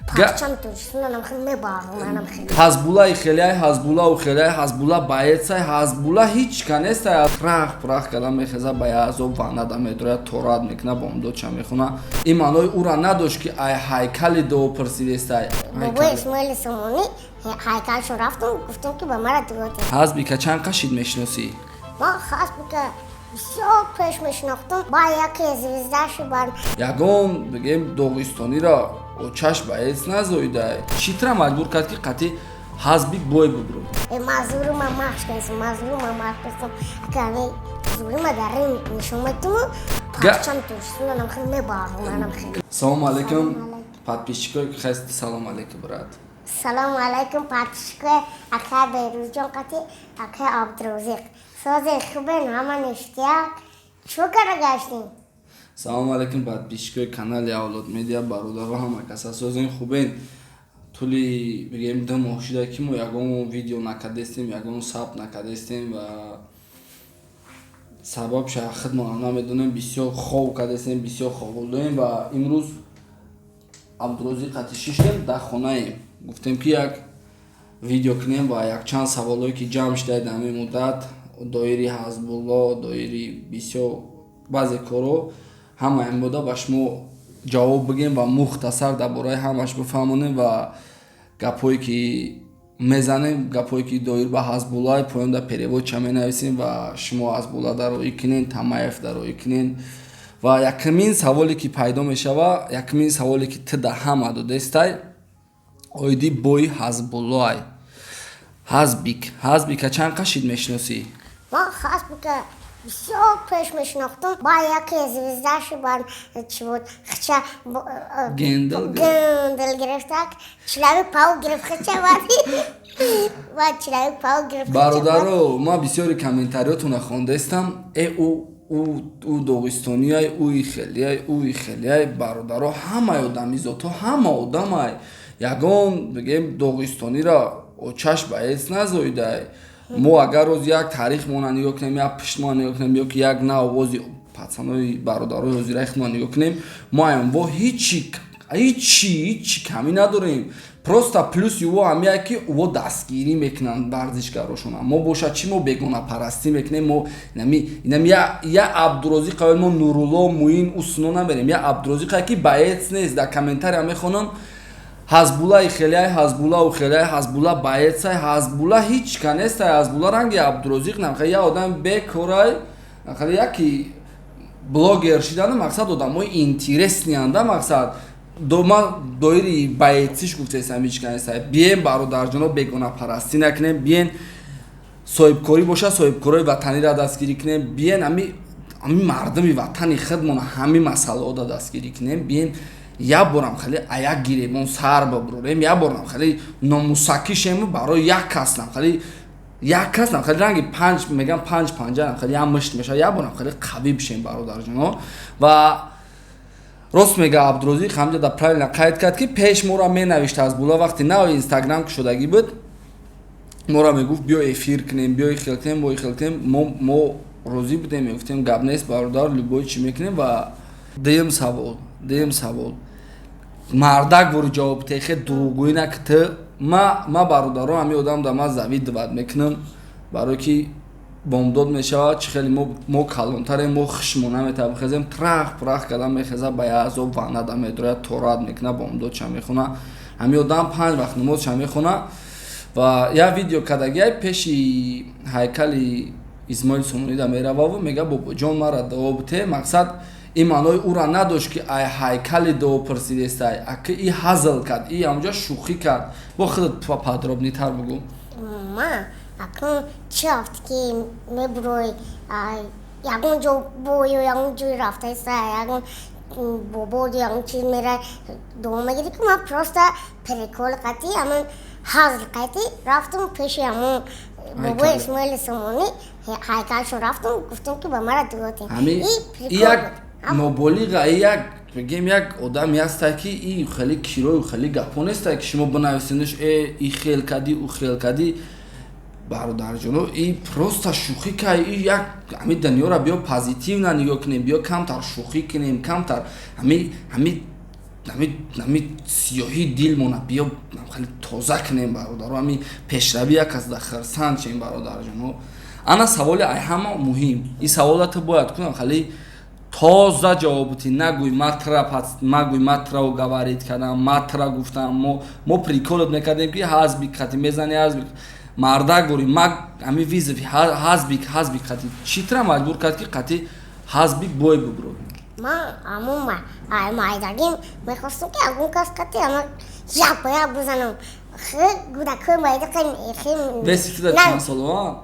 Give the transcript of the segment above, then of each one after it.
Парчам Тоҷикистонам хел мебарам хел. Ҳазбуллаи хелиай, Ҳазбуллау хелиай, Ҳазбулла боецай, Ҳазбулла ҳеҷ ка нестай. Рах пурах карда мехеза, ба азоб ваннада медрояд, торат мекуна, бомдодша мехона. Ин маънои ӯра надошт, ки ай ҳайкали дуо пурсидестай. Бобои Исмоили Сомонӣ ҳайкалшон рафтум, гуфтум, ки ба мара дуо. Ҳазбика чанд қашид мешиносӣ? Ма Ҳазбика бисёр пеш мешинохтум, ба яке звездаши бар. Ягон, бигем, доғистониро очаш боец назоидай. Чӣ тра маҷбур кард, ки қатъи Ҳазбик бой бубурӣ? Мазурума машқ кардам, мазурума машқ кардам. Аками зурима дар ин нишон метуму парчам Тоҷикистонам хел мебарам хел. Салому алайкум, подписчикои хаст, салому алайкум, брат. Салому алайкум, подписчикои акай Берӯзҷон қати акай Абдурозиқ. Созе, хубен, ҳама ништяк, чӯ кара гаштем? Салому алайкум, подписчикои канали Авлод Медиа, бародаро, ҳама каса созен, хубен? Тӯли, бигем, 2 моҳ шуда, ки мо ягон видео накардестем, ягон сабт накардестем ва сабабша худмонам намедонем. Бисёр хов кардестем, бисёр ховолдаем ва имрӯз Абдурозиқ қати шиштем, дар хонаем. Гуфтем, ки як видео кунем ва якчанд саволое, ки ҷамъ шуда дар ҳамин муддат доири Ҳазбулло, доири бисёр баъзе корҳо, ҳама ин буда ба шумо ҷавоб бигем ва мухтасар дар бораи ҳамаш бифаҳмонем. Ва гапҳое, ки мезанем, гапҳое, ки доир ба Ҳазбуллай, поён дар переводча менависем ва шумо Ҳазбулла дароӣ кунен, Тамаев дароӣ кунен. Ва якумин саволе, ки пайдо мешава, якумин саволе, ки ту да ҳама додестай, оиди бои Ҳазбуллоай. Ҳазбик, Ҳазбика чанд қашид мешиносӣ? Ма Ҳазбика бисёр пеш мешинохтум, ба яке звездаши бар чӣ буд, хича. Гендал. Гендал гирифтак, человек паук гирифт хича, баъд человек паук гирифт. Бародаро, ман бисёри комментариётона хондестам: э, ӯ доғистониай, ӯи хелиай, ӯи хелиай. Бародаро, ҳамаи одамизото, ҳама одамай. Ягон, бигем, доғистониро очаш боец назоидай. Мо агар роз як таърихмона нигоҳ кунем, як пуштмона нигоҳ кунем ё ки як на овози пацанои бародарои ҳозираи худмона нигоҳ кунем, мо аёнво ҳичи, ҳичи, ҳичи камӣ надорем. Просто плюси ӯ ҳамяе, ки ӯ дастгирӣ мекунанд варзишгарошона. Мо бошад чӣ? Мо бегонапарастӣ мекунем. Мо инами я Абдурозиқ, мо Нурулло, Муин, Усно намерем. Я Абдурозиқае, ки боец нест. Дар комментария мехонам: Ҳазбуллаи хелиай, Ҳазбуллау хелиай, Ҳазбулла боецай, Ҳазбулла ҳеҷ ка нестай. Ҳазбулла ранги Абдурозиқ намхел я одами бекорай, хеле яки блогер шидану мақсад одамои интересныйанда. Мақсад, ман доири боециш гуфтесам, ҳеҷ ка нестай. Биен, бародарҷоно, бегонапарастӣ накунем. Биен, соҳибкорӣ бошад, соҳибкорои ватаниро дастгирӣ кунем. Биен, ами мардуми ватани худмона ҳамин масъалаҳода дастгирӣ кунем. Биен, як борам хеле аяк гиребон сар бибурем, як борам хеле номусакишем барои як кас нам хеле як кас нам хеле ранги панҷ мегам, панҷ панҷа нам хеле як мушт мешавад. Як борам хеле қавӣ бишем, бародарҷоно. Ва рост мега Абдурозиқ, ҳамҷа да правильно қайд кард, ки пеш моро менавишт Ҳазбулла. Вақти нави Инстаграм кушодагӣ буд, моро мегуфт: «Биё, эфир кунем, биё, хел кунем, бо хел кунем». Мо розӣ будем, мегуфтем: «Гап нест, бародар, любой чӣ мекунем». Ва дуюм савол, дуюм савол, мардак вори ҷавоб техе, дурӯғгӯӣ нак. Ту ма, бародаро, ҳами одам да ма завидовать мекунам, барое ки бомдод мешавад, чӣ хеле мо калонтарем, мо хишмо наметавон, трах пурах карда мехеза, ба азоб ваннада медрояд, торат мекуна, бомдодша мехона. Ҳами одам панҷ вақт намозша мехона. Ва як видео кардагиай, пеши ҳайкали Исмоили Сомонида мерававу мега: «Бобоҷон, мара дуо бите». Мақсад, ин маънои ӯра надошт, ки ай ҳайкали дуо пурсидестай. Аки и ҳазл кард, и ҳамҷо шӯхӣ кард. Бо худат подробныйтар бугӯ. Ма акнун чӣ рафт, ки мебурой ягон ҷо бою, ягон ҷой рафтаиста, ягон бободу ягон чиз мера, дуо мегирӣ, ки ман просто прикол қати, ҳамон ҳазл қати рафтум пеши ҳамон бобои Исмоили Сомонӣ ҳайкалшон рафтум, гуфтум, ки ба мара дуо тем. Як ноболиға, як, бигем, як одаме ҳастай, ки и хеле кирою хеле гапҳо нестай, ки шумо бинависенш: «Э, и хел кадӣ, ӯ хел кадӣ». Бародарҷоно, и просто шӯхӣ кай. И як ҳами дунёро биё позитивно нигоҳ кунем, биё камтар шӯхӣ кунем, камтар ҳами. Нами сиёҳии дилмона биё хеле тоза кунем, бародаро. Ами пешравӣ як аз да хирсанд шем, бародарҷоно. Ана саволи ай ҳама муҳим, ин савола ту бояд кунам хеле тоза ҷавоб бутӣ. Нагӯй матра, магӯй матра говорить кардам, матра гуфтам. Мо прикол ат мекардем, ки ҳазби қати мезани, ҳазби мардак борӣ. Ма ҳами вызов и ҳазбик, ҳазбик қати чӣ тра маҷбур кард, ки қати ҳазбик бой бубурӣ? Ман ҳамун майдагим мехостам, ки ягон кас қати ама як ба як бизанам. Гудакҳои майда. Веси туда чанд соло?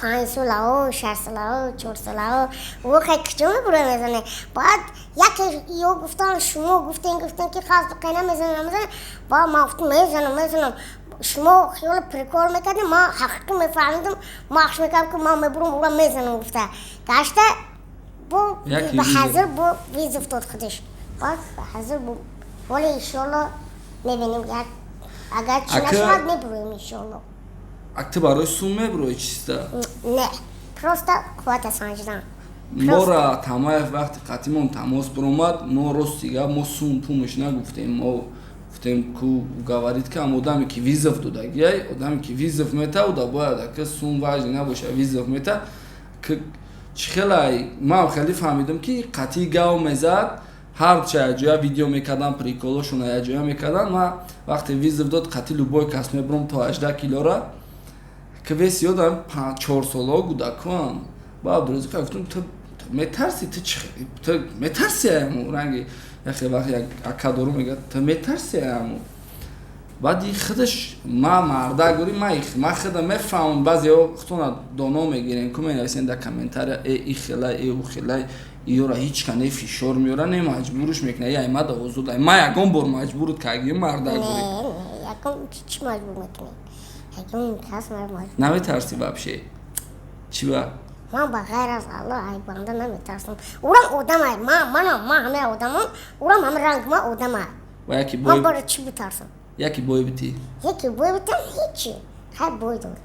5 солао, 6 солао, 4 солао. О, хай, куҷо мебура, мезане. Баъд яке ё гуфтан, шумо гуфтен, ки хас қайна мезанам, намезанам. Баъд ман гуфтам, мезанам, мезанам. Шумо хиёли прикол мекардем, ман ҳақиқӣ мефаҳмидам, махш мекардам, ки ман мебурам, ура мезанам гуфта гашта. Бо ба ҳазир бо вызов дод худаш. Баъд ҳазир бо вале иншоалло мебинем, як агар чӣ нашавад, мебуроем, иншоалло. Ак ту барои сум мебурои чиста? Не, просто қуввата санҷидан. Мора Тамаев вақти қатимон тамос биромад, мо, рости гап, мо сум пумаш нагуфтем. Мо гуфтем ку говорит, ки ам одаме ки вызов додагиай, одаме ки вызов мета, уда бояд ака сум важный набоша, вызов мета. Чӣ хелай, ман хеле фаҳмидам, ки қатъи гав мезад, ҳарча яҷоя видео мекардам, прикол ошона яҷоя мекардам. Ман вақте вызов дод, қатъи любой кас мебурам то 18 килора, ки вес ёдам 4 солао гудакоам. Ба Абдурозиқ гуфтам: «Ту метарси? Ту чӣ, ту метарси?» Аму ранги яхе вақт як ака дору мегӯяд: «Ту метарси?» Аму баъди худаш ма мардак гӯри, ма худам мефаҳмам. Баъзеҳо худтона доно мегирем, ку менависем дар комментария: «Э, и хелай, э, у хелай, иёра ҳеч ка не фишор меёра, не маҷбурш мекуна». Ай ма да озод, ма ягон бор маҷбурут кардем, мардак гӯри? Ягон чӣ маҷбур мекунӣ? Ягон кас маҷбур. Наметарсӣ вообще? Чӣ ба? Ман ба ғайр аз Аллоҳ ай банда наметарсам. Урам одамай, манам, ман ҳамаи одамам, урам ҳама ранг ма одамай. Ва яки ман бой бора чӣ битарсам? Яки бой битӣ? Яке бой битам, ҳечи, хай, бой додам.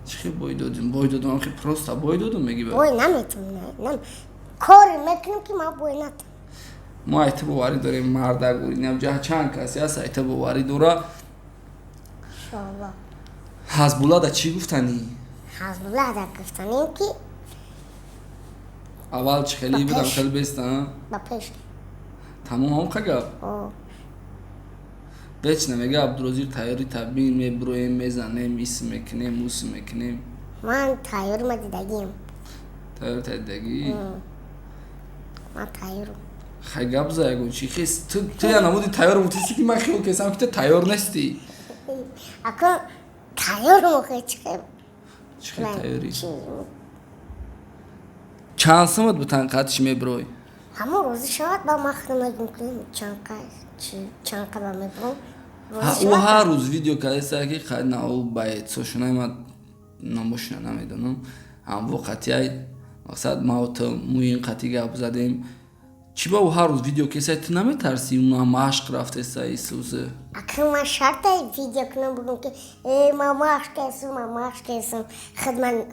Чӣ бой додим? Бой додам, хи просто бой додум меги ба? Бой наметам, коре мекунем, ки ман бой натам. Мо айта боварӣ дорем, мардак гӯри, ҷа чанд касе ҳаст, айта боварӣ дора. Иншоалло. Ҳазбулла да чӣ гуфтанӣ? Ҳазбулла да гуфтанем, ки аввал чӣ хеле Ба будам, пеш. Хеле беста. Ба пеш. Тамом, ҳам қагап. О. Вечно мега Абдурозиқ тайёри табин, мебуроем, мезанем, ис мекунем, ус мекунем. Ман тайёри ма дидагием. Тайёр тайдагӣ. Ман тайёрам. Хай, гап за, ягон чӣ хес ту я намуди тайёр бутиси, ки ман хиёл кесам, ки ту тайёр нестӣ. Акун тайёрам охе, чӣ хел? Чӣ хел тайёрӣ? Чӣ? Чанд сумат бутан, қатиш мебирой? Ҳамон рӯзӣ шавад, ба ман худам мегӯм, ки чанқа чи, чанқа ба мебурам. Ӯ ҳар рӯз видео кардеста, ки хай, на ӯ баетсошунай, ман номошуна намедонам. Ҳамво қатиай мақсад, ма ту муин қатӣ гап задем. Чӣ ба ӯ ҳар рӯз видео кесай, ту наметарсӣ? Уна машқ рафтеса, исузе. Акун ман шарта видео кунам, бугум, ки э, ман машқ кардам, ман машқ кардам,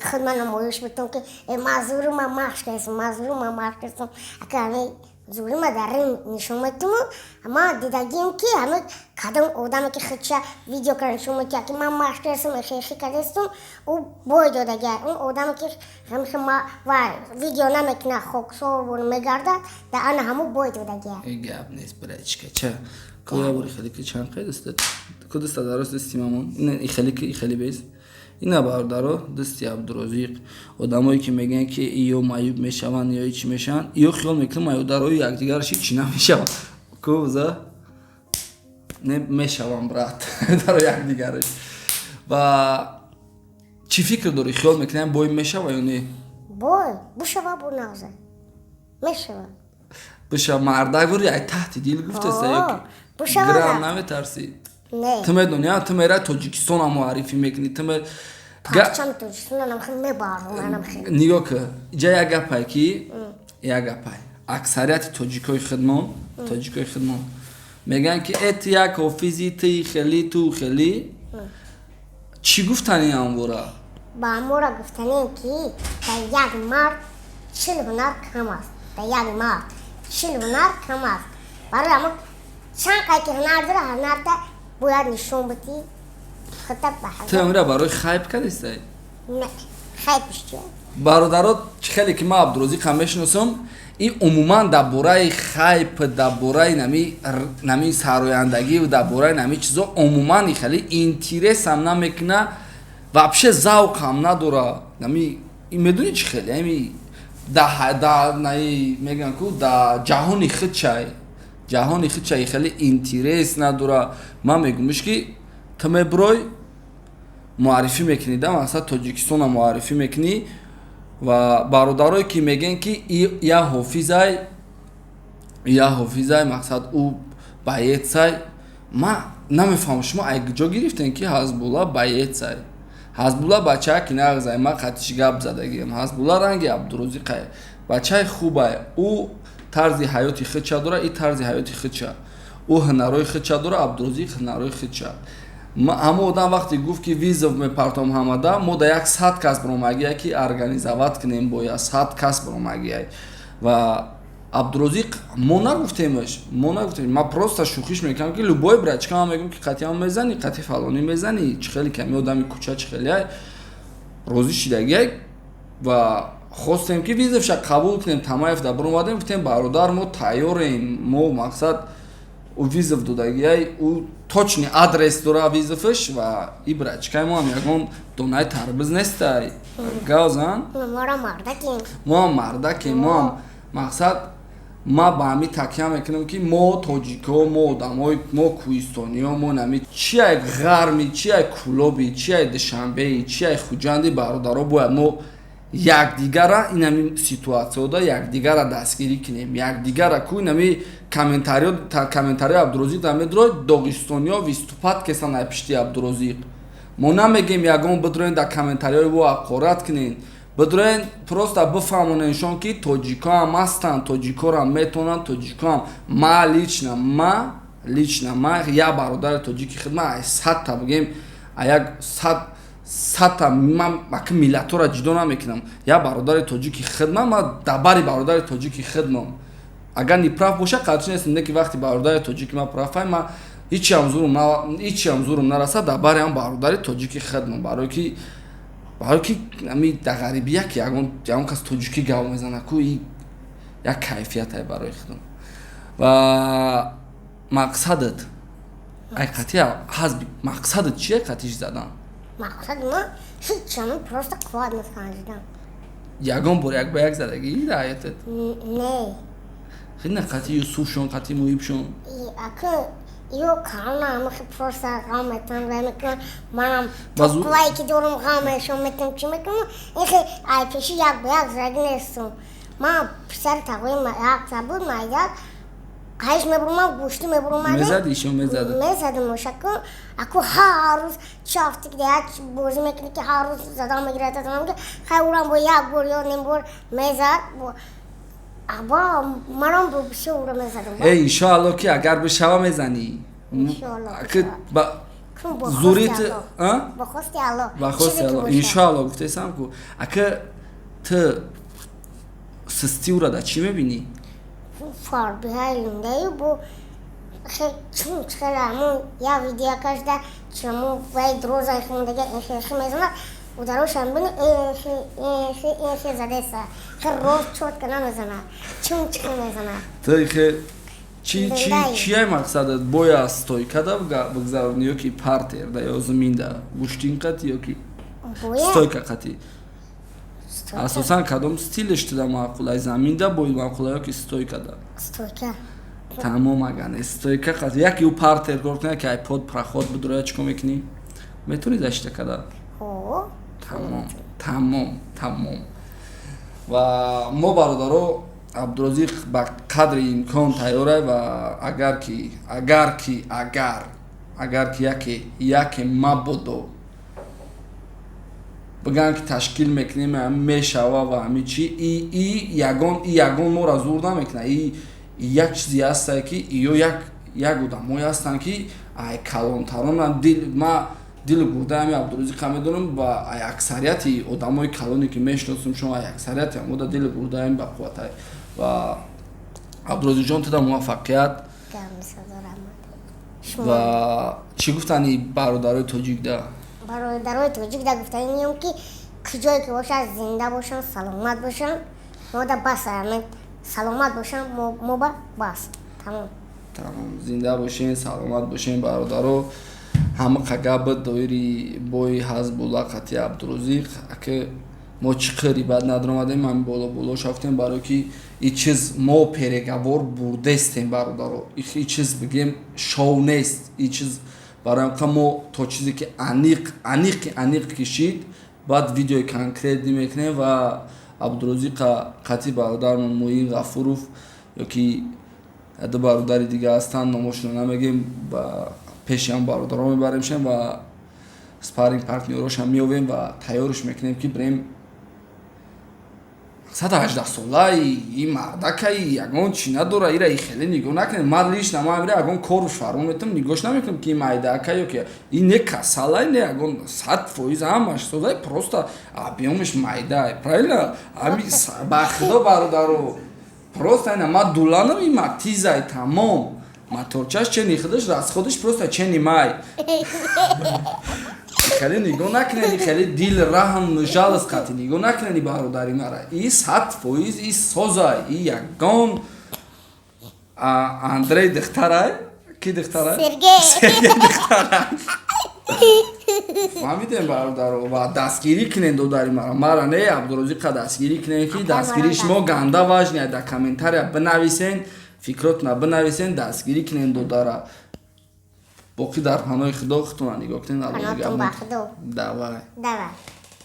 худ ман намоиш битам, ки э, ман зуру, ман машқ кардам, ман зуру, ман машқ кардам. Ака ҳами зури ма дар рим нишон метуму. Ман дидагием, ки ҳами кадом одаме, ки худша видео карда нишон метиҳад, ки ман машқ кардам, хехи кардастум, ӯ бой додагиа. Он одаме, ки ҳамихи ма ва видео намекунад, хоксор мегардад, дар ана ҳамун бой додагиа. Э, гап нест, брачка. Ча куя бори хеле ки чанд қай даста ку даста дароз дасти мамон ина и хеле ки и хеле бес. Ина, бародаро, дасти Абдурозиқ. Одамое ки мегӯянд, ки ё маъюб мешаванд, ё чӣ мешаванд, ё хиёл мекунанд маъюбдарои якдигараш ҳичи намешаванд. Ку за не мешаванд, брат, даро якдигараш. Ва чӣ фикр дорӣ, хиёл мекунем, бой мешава ё не? Бой бушава, бу нағза мешава. Биша, мардак бори, ай таҳти дил гуфтеста ё ки? Бушава. Грам наметарсӣ? Не. Ту медонӣ, ту мера Тоҷикистона муаррифӣ мекунӣ, ту парчами Тоҷикистона намхел мебарам, намхел. Нигоҳ ки, иҷа як гапае, ки як гапай, аксарияти тоҷикои худмон мегӯянд, ки э, ту як ҳофизи, ту хели, ту хели. Чӣ гуфтани амвора? Ба амора гуфтанем, ки дар як мард 40 ҳунар кам аст, дар як мард 40 ҳунар кам аст. Барои ҳама чанд қай ки ҳунар дора, ҳунарта бояд нишон битӣ. Худта ба Ту амира барои хайп кардистай? Не, хайпш чи? Бародаро, чӣ хеле ки ман Абдурозиқа мешиносам, ин умуман дар бораи хайп, дар бораи нами сарояндагӣ, дар бораи нами чизо умуман и хеле интересам намекуна, вообще завқам надора. Нами медонӣ, чӣ хеле ами да наи мегӯянд ку, да ҷаҳони худчай, ҷаҳони худчай, хеле интерес надора. Ман мегӯмиш, ки ту мебурой, муаррифӣ мекунӣ, да мақсад Тоҷикистона муаррифӣ мекунӣ. Ва бародарое ки мегӯянд, ки я ҳофизай, я ҳофизай, мақсад ӯ боецай, ман намефаҳмам, шумо ай куҷо гирифтем, ки Ҳазбулла боецай? Ҳазбулла бачаа ки нағзай, ман қатиш гап задагиам. Ҳазбулла ранги Абдурозиқай, бачаи хубай. Ӯ тарзи ҳаёти худша дора, и тарзи ҳаёти худша, ӯ ҳунарҳои худша дора, Абдурозиқ ҳунарҳои худша. Ҳамон одам вақте гуфт, ки вызов мепартом ҳамада, мо да як 100 кас биромагия, ки организовать кунем, бояд 100 кас биромагия. Ва Абдурозиқ, мо нагуфтемаш, мо нагуфтем, ман просто шӯхиш мекунам, ки любой брачка ман мегӯм, ки қатъиам мезанӣ, қатъи фалонӣ мезанӣ, чӣ хеле ками одами кӯча, чӣ хеле розӣ шидагиай. Ва хостем, ки вызовша қабул кунем. Тамаев да биромадем, гуфтем: «Бародар, мо тайёрем». Мо мақсад ӯ вызов додагиай, ӯ точный адрес дора вызовш. Ва и брачкаи мо ҳам ягон донаи тарбиз нестай, гавзан. Моро мардакем. Мо ҳам мардакем. Мо ҳам мақсад, ма ба ҳами такя мекунам, ки мо тоҷико, мо одамои, мо кӯҳистониё, мо нами чи ай ғарми, чи ай Кӯлоби, чи ай Душанбеи, чи ай Хуҷанди, бародаро, бояд мо якдигара инами ситуатсияода якдигара дастгирӣ кунем, якдигара ку. Инами комментарио Абдурозиқ да медрои, доғистониё выступать кесан ай пишти Абдурозиқ. Мо намегем ягон бидроен, дар комментариҳои ӯ ҳақорат кунен, бидроен, просто бифаҳмоненшон, ки тоҷикоам ҳастанд, тоҷикорам метавонанд, тоҷикоам. Ма лично ма як бародари тоҷики худ, ма ай 100-та бигем, а як 100-та, ман ака миллатҳоро ҷудо намекунам, як бародари тоҷики худма, ма дар бари бародари тоҷики худмам. Агар неправ боша, қатъи нестам, не ки вақти бародари тоҷики ма правай, ма ҳичиам зурум нарасад, дар бари ҳам бародари тоҷики худмам. Барое ки ами дар ғарибӣ як ягон кас тоҷикӣ гап мезана ку, и як кайфияте барои худам. Ва мақсадат ай қатъи ҳазби, мақсадат чие қатъиш задан? Мақсади ма ҳеч, ами просто қувват насанҷидан. Ягон бор як ба як задагӣ дар ҳаётат? Не. Хеле қатъи Юсуфшон, қатъи Муҳибшон? Ака, ё калона ами просто ғам метан, вай мекунам, манам қуввае ки дорум, ғамешон метам, чӣ мекунам. Ихе ай пеши як ба як задагӣ нестум. Ман писари тағои як буд, майдак ҳайш мебурмам, гӯштӣ мебурмадем. Мезади ишо, мезада? Мезадам. Ошаку аку ҳар рӯз чи ҳафта ки як бозӣ мекунӣ, ки ҳар рӯз задан мегирад, задан мегирад. Хай, урам бо як бор ё ним бор мезад, аба манам бо бисёр ура мезадам. Э, иншоалло, ки агар бишава, мезанӣ. Иншоалло. Зурит. Бо хости Алло. Ба хости Алло, иншоалло, гуфтесам ку. Ака, ту систи ура дар чӣ мебинӣ? Фарбиҳаи лундаю бо чун хела ҳамун як видео кашда, чаму вай дроза хундага эхе мезанад, ударошам бини, эхе, эхе, эхе задеса, хе рост чётко намезанад, чун чихе мезанад. Ту ихе чи чи чия мақсадат? Боя стойкада бигзаронӣ ё ки партерда, ё зиминда гӯштин қатӣ, ё ки стойка қатӣ? Асосан кадом стилеш туда маъқул? Ай заминда бой маъқула ё ки стойкада? Стойка. Тамом, агане стойка қат, яки ӯ партер кор кунад, ки ай под проход бидуроя, чӣ кор мекунӣ? Метавонӣ защита када? Тамом, тамом, тамом. Ва мо, бародаро, Абдурозиқ ба қадри имкон тайёрай. Ва агар ки яке мабодо бигӯянд, ки ташкил мекунем, мешава. Ва ҳами чи и ягон моро зур намекунад. И як чизе ҳастае, ки ё як одамое ҳастанд, ки ай калонтаронам дил, ма дилу гурдаи ҳами Абдурозиқа медонам. Ва ай аксарияти одамои калоне ки мешиносам, шумо, ай аксарияти ҳамода дилу гурдаи ҳами бақувватай. Ва Абдурозиқҷон, туда муваффақият. Ва чӣ гуфтани бародарои тоҷик да? Бародарои тоҷик да гуфтанием, ки куҷое ки бошад, зинда бошанд, саломат бошанд. Мо да бас, саломат бошанд, мо ба бас, тамом. Тамом, зинда бошен, саломат бошен, бародаро. Ҳама гап доири бои Ҳазбулла қати Абдурозиқ. Ака, мо чӣ қири бад надромадем, ҳами боло боло шафтем, барое ки и чиз мо переговор бурдестем, бародаро. И чиз бигем, шоу нест и чиз. Барои мо то чизе ки аниқ, аниқи аниқ кишид, баъд видеои конкретный мекунем ва Абдурозиқа қати бародармон Муин Ғафуров ёки ду бародари дига ҳастанд, номошонро намегем, ба пеши ҳам бародаро мебаремшем ва спарринг партнёрошам меовем ва тайёрш мекунем, ки бирем. 118 солаи и мардакаи ягон чӣ надора, ира и хеле нигоҳ накунем. Ман лично ман ира ягон коруш фармон метам, нигоҳш намекунам, ки майдака ё ки и не касалай, не ягон, 100% ҳамаш созай, просто объёмаш майдай, правильно? Ами ба худо, бародаро, просто ина ма дуланам, и матизай, тамом. Моторчаш чени худаш, расходаш просто чени май. Хеле нигоҳ накунед, хеле дил раҳм, жалость қати нигоҳ накунед бародари мара. И 100% и созай, и ягон Андрей духтарай, ки духтарай? Сергей. Сергей духтарай. Фаҳмидем, бародаро? Ва дастгирӣ кунед додари мара, мара не, Абдурозиқа дастгирӣ кунед, ки дастгирии шумо ганда важный. Дар комментария бинависен, фикротона бинависен, дастгирӣ кунед додара. Боқӣ дар паноҳи Худо, худтона нигоҳ кунед. Паноҳтон ба Худо. Давай. Давай.